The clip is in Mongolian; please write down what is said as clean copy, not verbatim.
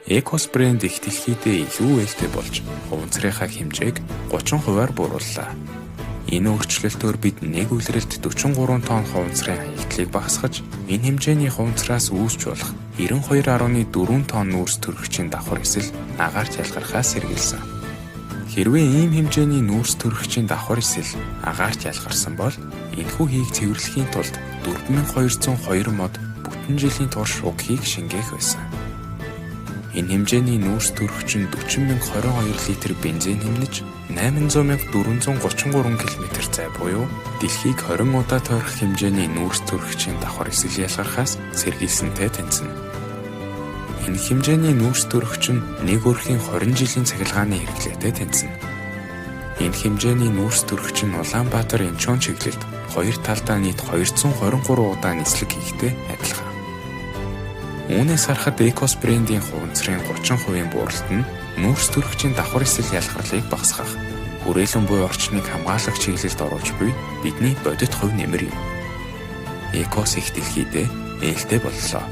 Экос брэнд их дэлхийдээ илүү ээлтэй болж хуванцрынхаа хэмжээг 30%-аар буурууллаа. Энэ өөрчлөлтөөр бид нэг улиралд 43 тонн хуванцрын хаягдлыг багасгаж, энэ хэмжээний хуванцраас үүсч болох 92.4 тонн нүүрс төрөгчийн давхар эсэл агаарт ялгархаас сэргийлсэн. Хэрвээ ийм хэмжээний нүүрс төрөгчийн давхар эсэл агаарт ялгарсан бол энэхүү хийг цэвэрлэхийн тулд 4202 мод бүтэн жилийн турш уг хийг шингээх байсан. Энэ хэмжээний нүүрс төрөгч нь 40,022 литр бензин хэмнэж 800,433 км зай буюу дэлхийг 20 удаа тойрох хэмжээний нүүрс төрөгчийн давхар эсэл ялгархаас сэргийлсэнтэй тэнцэнэ. Энэ хэмжээний нүүрс төрөгч нь нэг өрхийн 20 жилийн цахилгааны хэрэглээтэй тэнцэнэ. Энэ хэмжээний нүүрс төрөгч нь Улаанбаатар Инчон чиглэлд хоёр талдаа нийт 223 удаа нислэг хийхтэй адилхан. Үүнээс харахад Экос брендийн хуванцрын 30%-ийн бууралт нь нүүрс төрөгчийн давхар эсэл ялгарлыг багасгах, хүрээлэн буй орчныг хамгаалах чиглэлд оруулж буй бидний бодит хувь нэмэр юм. Экос их дэлхийдээ ээлтэй боллоо.